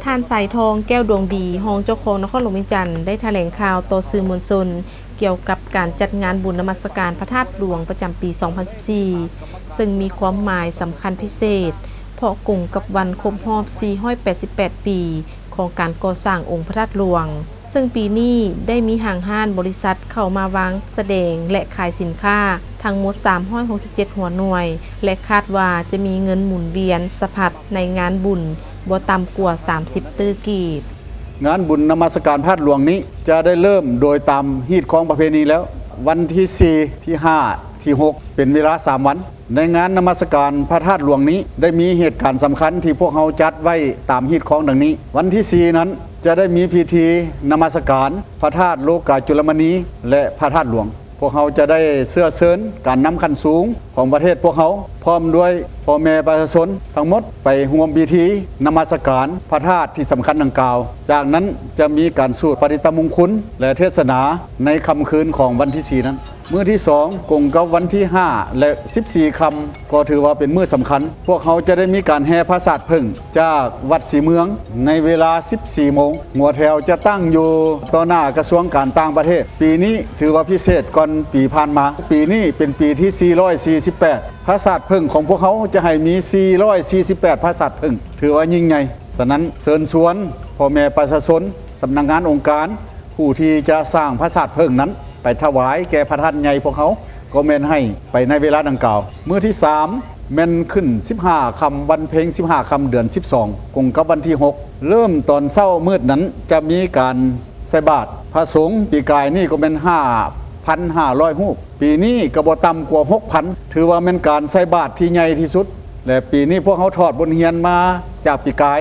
ທ່ານ ສາຍທອງ ແກ້ວດວງດີ ຮອງເຈົ້າຄອງນະຄອນຫຼວງວຽງຈັນ ໄດ້ຖະແຫຼງຂ່າວຕໍ່ສື່ມວນຊົນ ກ່ຽວກັບການຈັດງານບຸນນະມັດສະການພະທາດຫຼວງປະຈຳປີສອງພັນສິບສີ່ ເຊິ່ງມີຄວາມໝາຍສຳຄັນພິເສດ ເພາະກົງກັບວັນຄົບຮອບສີ່ຮ້ອຍແປດສິບແປດປີ ຂອງການກໍ່ສ້າງອົງພະທາດຫຼວງ. ເຊິ່ງປີນີ້ໄດ້ມີຫ້າງຮ້ານບໍລິສັດເຂົ້າມາວາງສະແດງ ແລະ ຂາຍສິນຄ້າທັງໝົດສາມຮ້ອຍຫົກສິບເຈັດຫົວໜ່ວຍ ແລະ ຄາດວ່າຈະມີເງິນໝູນວຽນສະພັດໃນງານບຸນບໍ່ຕ່ຳກວ່າສາມສິບຕື້ກີບ. ງານບຸນນະມັດສະການພະທາດຫຼວງນີ້ຈະໄດ້ເລີ່ມໂດຍຕາມຮີດຄອງປະເພນີແລ້ວ ວັນທີສີ່ ທີຫ້າ ທີຫົກ ເປັນເວລາສາມວັນ. ໃນງານນະມັດສະການພະທາດຫຼວງນີ້ ໄດ້ມີເຫດການສຳຄັນທີ່ພວກເຮົາຈັດໄວ້ຕາມຮີດຄອງດັ່ງນີ້. ວັນທີສີ່ນັ້ນ ຈະໄດ້ມີພິທີນະມັດສະການພະທາດໂລກາຈຸລມະນີ ແລະ ພະທາດຫຼວງ. ພວກເຮົາຈະໄດ້ເຊື້ອເຊີນການນຳຂັ້ນສູງຂອງປະເທດພວກເຮົາ ພ້ອມດ້ວຍພໍ່ແມ່ປະຊາຊົນທັງໝົດ ໄປຮ່ວມພິທີນະມັດສະການພະທາດທີ່ສຳຄັນດັ່ງກ່າວ. ຈາກນັ້ນຈະມີການສູດປະລິດຕະມຸງຄຸນ ແລະ ເທດສະໜາໃນຄ່ຳຄືນຂອງວັນທີສີ່ນັ້ນ. ມື້ທີສອງ ກົງກັບວັນທີຫ້າ ແລະ ສິບສີ່ຄ່ຳ ກໍຖືວ່າເປັນມື້ສຳຄັນ. ພວກເຮົາຈະໄດ້ມີການແຫ່ພະສາດເຜິ້ງຈາກວັດສີເມືອງ ໃນເວລາສິບສີ່ໂມງ. ຫົວແຖວຈະຕັ້ງຢູ່ຕໍ່ໜ້າກະຊວງການຕ່າງປະເທດ. ປີນີ້ຖືວ່າພິເສດກ່ອນປີຜ່ານມາ. ປີນີ້ເປັນປີທີສີ່ຮ້ອຍສີ່ສິບແປດ ພະສາດເຜິ້ງຂອງພວກເຮົາຈະໃຫ້ມີສີ່ຮ້ອຍສີ່ສິບແປດພະສາດເຜິ້ງ ຖືວ່າຍິ່ງໃຫຍ່. ສະນັ້ນເຊີນຊວນພໍ່ແມ່ປະຊາຊົນ, ສຳນັກງານອົງການ ຜູ້ທີ່ຈະສ້າງພະສາດເຜິ້ງນັ້ນໄປຖວາຍແກ່ພະທາດໃຫຍ່ພວກເຮົາ ກໍແມ່ນໃຫ້ໄປໃນເວລາດັ່ງກ່າວ. ມື້ທີສາມ ແມ່ນຂຶ້ນສິບຫ້າຄ່ຳ ວັນເພັງສິບຫ້າຄ່ຳ ເດືອນສິບສອງ ກົງກັບວັນທີຫົກ ເລີ່ມຕອນເຊົ້າມືດນັ້ນຈະມີການໃສ່ບາດ. ພະສົງປີກາຍນີ້ກໍແມ່ນຫ້າພັນຫ້າຮ້ອຍຮູບ, ປີນີ້ກໍບໍ່ຕ່ຳກວ່າຫົກພັນ ຖືວ່າແມ່ນການໃສ່ບາດທີ່ໃຫຍ່ທີ່ສຸດ. ແລະ ປີນີ້ພວກເຮົາຖອດບົດຮຽນມາຈາກປີກາຍ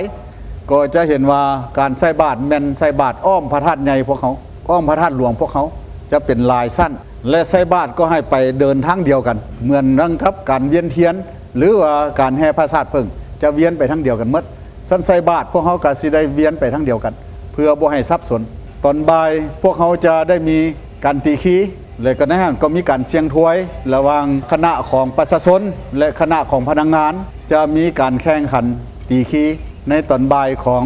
ກໍຈະເຫັນວ່າການໃສ່ບາດແມ່ນໃສ່ບາດອ້ອມພະທາດໃຫຍ່ພວກເຮົາ, ອ້ອມພະທາດຫຼວງພວກເຮົາ ຈະເປັນຫຼາຍຊັ້ນ ແລະ ໃສ່ບາດກໍໃຫ້ໄປເດີນທາງດຽວກັນ ເໝືອນດັ່ງກັບການວຽນທຽນ ຫຼືວ່າການແຫ່ພະສາດເຜິ້ງ ຈະວຽນໄປທາງດຽວກັນໝົດ. ຊັ້ນໃສ່ບາດພວກເຮົາກໍຊິໄດ້ວຽນໄປທາງດຽວກັນ ເພື່ອບໍ່ໃຫ້ສັບສົນ. ຕອນບ່າຍພວກເຮົາຈະໄດ້ມີການຕີຄີ ແລະ ກໍໃນຫັ້ນກໍມີການສ່ຽງທວາຍລະຫວ່າງຄະນະຂອງປະຊາຊົນ ແລະ ຄະນະຂອງພະນັກງານ ຈະມີການແຂ່ງຂັນຕີຄີໃນຕອນບ່າຍຂອງ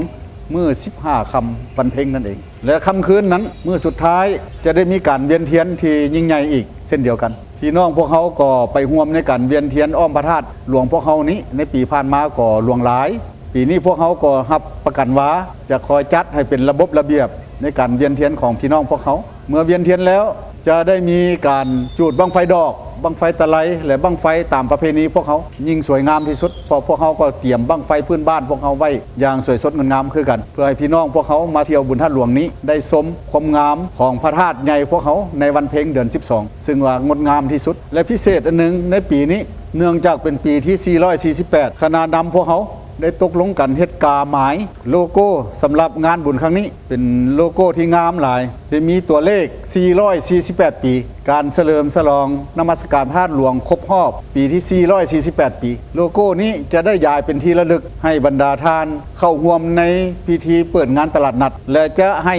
ມື້ສິບຫ້າຄ່ຳວັນເພັງນັ້ນເອງ. ແລະ ຄ່ຳຄືນນັ້ນ ມື້ສຸດທ້າຍຈະໄດ້ມີການວຽນທຽນທີ່ຍິ່ງໃຫຍ່ອີກເຊັ່ນດຽວກັນ. ພີ່ນ້ອງພວກເຮົາກໍໄປຮ່ວມໃນການວຽນທຽນອ້ອມພະທາດຫຼວງພວກເຮົານີ້ ໃນປີຜ່ານມາກໍຫຼວງຫຼາຍ. ປີນີ້ພວກເຮົາກໍຮັບປະກັນວ່າຈະຄອຍຈັດໃຫ້ເປັນລະບົບລະບຽບໃນການວຽນທຽນຂອງພີ່ນ້ອງພວກເຮົາ. ເມື່ອວຽນທຽນແລ້ວ ຈະໄດ້ມີການຈູດບັ້ງໄຟດອກ, ບັ້ງໄຟຕະໄລ ແລະ ບັ້ງໄຟຕາມປະເພນີພວກເຮົາ ຍິ່ງສວຍງາມທີ່ສຸດ, ເພາະພວກເຮົາກໍຕຽມບັ້ງໄຟພື້ນບ້ານພວກເຮົາໄວ້ຢ່າງສວຍສົດງົດງາມຄືກັນ ເພື່ອໃຫ້ພີ່ນ້ອງພວກເຮົາມາທ່ຽວບຸນທາດຫຼວງນີ້ ໄດ້ຊົມຄວາມງາມຂອງພະທາດໃຫຍ່ພວກເຮົາໃນວັນເພັງເດືອນສິບສອງ ຊຶ່ງວ່າງົດງາມທີ່ສຸດ. ແລະ ພິເສດອັນໜຶ່ງໃນປີນີ້ ເນື່ອງຈາກເປັນປີທີສີ່ຮ້ອຍສີ່ສິບແປດ ຄະນະນຳພວກເຮົາໄດ້ຕົກລົງກັນເຮັດກາໝາຍໂລໂກ້ສຳລັບງານບຸນຄັ້ງນີ້. ເປັນໂລໂກ້ທີ່ງາມຫຼາຍ ທີ່ມີຕົວເລກສີ່ຮ້ອຍສີ່ສິບແປດປີ ການສະເຫຼີມສະຫຼອງນະມັດສະການພະທາດຫຼວງຄົບຮອບປີທີສີ່ຮ້ອຍສີ່ສິບແປດປີ. ໂລໂກ້ນີ້ຈະໄດ້ຢາຍເປັນທີ່ລະລຶກໃຫ້ບັນດາທ່ານເຂົ້າຮ່ວມໃນພິທີເປີດງານຕະຫຼາດນັດ ແລະ ຈະໃຫ້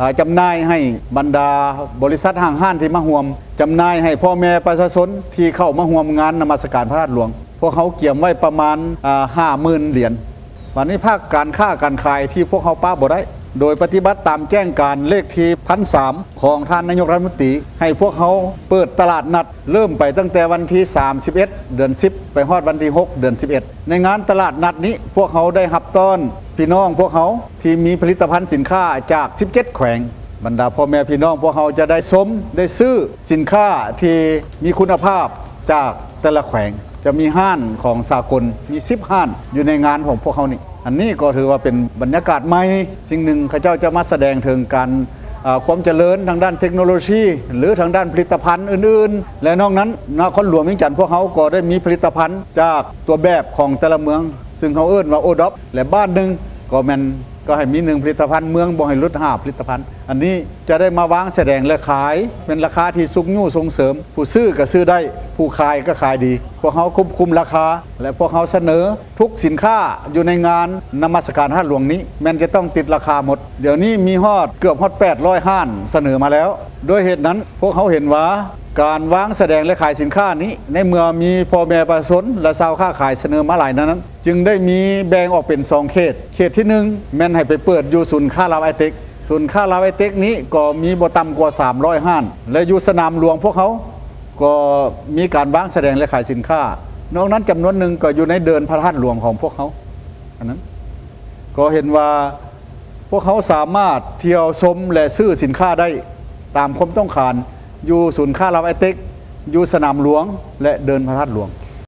ອາ ຈຳໜ່າຍໃຫ້ບັນດາບໍລິສັດຫ້າງຮ້ານທີ່ມາຮ່ວມ, ຈຳໜ່າຍໃຫ້ພໍ່ແມ່ປະຊາຊົນທີ່ເຂົ້າມາຮ່ວມງານນະມັດສະການພະທາດຫຼວງ. ພວກເຮົາກຽມໄວ້ປະມານ ອາ ຫ້າໝື່ນຫຼຽນ. ບາດນີ້ພາກການຄ້າການຂາຍທີ່ພວກເຮົາປະບໍ່ໄດ້ ໂດຍປະຕິບັດຕາມແຈ້ງການເລກທີພັນສາມຂອງທ່ານນາຍົກລັດຖະມົນຕີ ໃຫ້ພວກເຮົາເປີດຕະຫຼາດນັດ ເລີ່ມໄປຕັ້ງແຕ່ວັນທີສາມສິບເອັດ ເດືອນສິບ ໄປຮອດວັນທີຫົກ ເດືອນສິບເອັດ. ໃນງານຕະຫຼາດນັດນີ້ ພວກເຮົາໄດ້ຮັບຕ້ອນພີ່ນ້ອງພວກເຮົາທີ່ມີຜະລິດຕະພັນສິນຄ້າຈາກສິບເຈັດແຂວງ. ບັນດາພໍ່ແມ່ພີ່ນ້ອງພວກເຮົາຈະໄດ້ຊົມ ໄດ້ຊື້ສິນຄ້າທີ່ມີຄຸນນະພາບຈາກແຕ່ລະແຂວງ. ຈະມີຮ້ານຂອງສາກົນ ມີສິບຮ້ານຢູ່ໃນງານຂອງພວກເຮົານີ້. ອັນນີ້ກໍຖືວ່າເປັນບັນຍາກາດໃໝ່ ສິ່ງໜຶ່ງເຂົາເຈົ້າຈະມາສະແດງເຖິງການ ອາ ຄວາມຈະເລີນທາງດ້ານເທັກໂນໂລຊີ ຫຼື ທາງດ້ານຜະລິດຕະພັນອື່ນໆ ແລະ ນອກນັ້ນ ນະຄອນຫຼວງວຽງຈັນພວກເຮົາກໍໄດ້ມີຜະລິດຕະພັນຈາກຕົວແບບຂອງແຕ່ລະເມືອງ ຊຶ່ງເຮົາເອີ້ນວ່າໂອດອບ ແລະ ບ້ານໜຶ່ງກໍແມ່ນ ກໍໃຫ້ມີໜຶ່ງຜະລິດຕະພັນ, ເມືອງບໍ່ໃຫ້ຫຼຸດຫ້າຜະລິດຕະພັນ. ອັນນີ້ຈະໄດ້ມາວາງສະແດງ ແລະ ຂາຍເປັນລາຄາທີ່ຊຸກຍູ້ສົ່ງເສີມ, ຜູ້ຊື້ກໍຊື້ໄດ້, ຜູ້ຂາຍກໍຂາຍດີ. ພວກເຮົາຄວບຄຸມລາຄາ ແລະ ພວກເຮົາສະເໜີທຸກສິນຄ້າຢູ່ໃນງານນະມັດສະການພະທາດຫຼວງນີ້ ແມ່ນຈະຕ້ອງຕິດລາຄາໝົດ. ດຽວນີ້ມີຮອດ ເກືອບຮອດແປດຮ້ອຍຮ້ານສະເໜີມາແລ້ວ. ດ້ວຍເຫດນັ້ນ ພວກເຮົາເຫັນວ່າ ການວາງສະແດງ ແລະ ຂາຍສິນຄ້ານີ້ ໃນເມື່ອມີພໍ່ແມ່ປະຊາຊົນ ແລະ ຊາວຄ້າຂາຍສະເໜີມາຫຼາຍນັ້ນ ຈຶ່ງໄດ້ມີແບ່ງອອກເປັນສອງເຂດ. ເຂດທີໜຶ່ງ ແມ່ນໃຫ້ໄປເປີດຢູ່ສູນຄ້າລາວໄອເຕັກ. ສູນຄ້າລາວໄອເຕັກນີ້ກໍມີບໍ່ຕ່ຳກວ່າສາມຮ້ອຍຮ້ານ ແລະ ຢູ່ສະໜາມຫຼວງພວກເຮົາກໍມີການວາງສະແດງ ແລະ ຂາຍສິນຄ້າ. ນອກນັ້ນຈຳນວນໜຶ່ງກໍຢູ່ໃນເດີ່ນພະທາດຫຼວງຂອງພວກເຮົາ. ອັນນັ້ນ ກໍເຫັນວ່າພວກເຮົາສາມາດທ່ຽວຊົມ ແລະ ຊື້ສິນຄ້າໄດ້ຕາມຄວາມຕ້ອງການ ຢູ່ສູນຄ້າລາວໄອເຕັກ, ຢູ່ສະໜາມຫຼວງ ແລະ ເດີ່ນພະທາດຫຼວງ.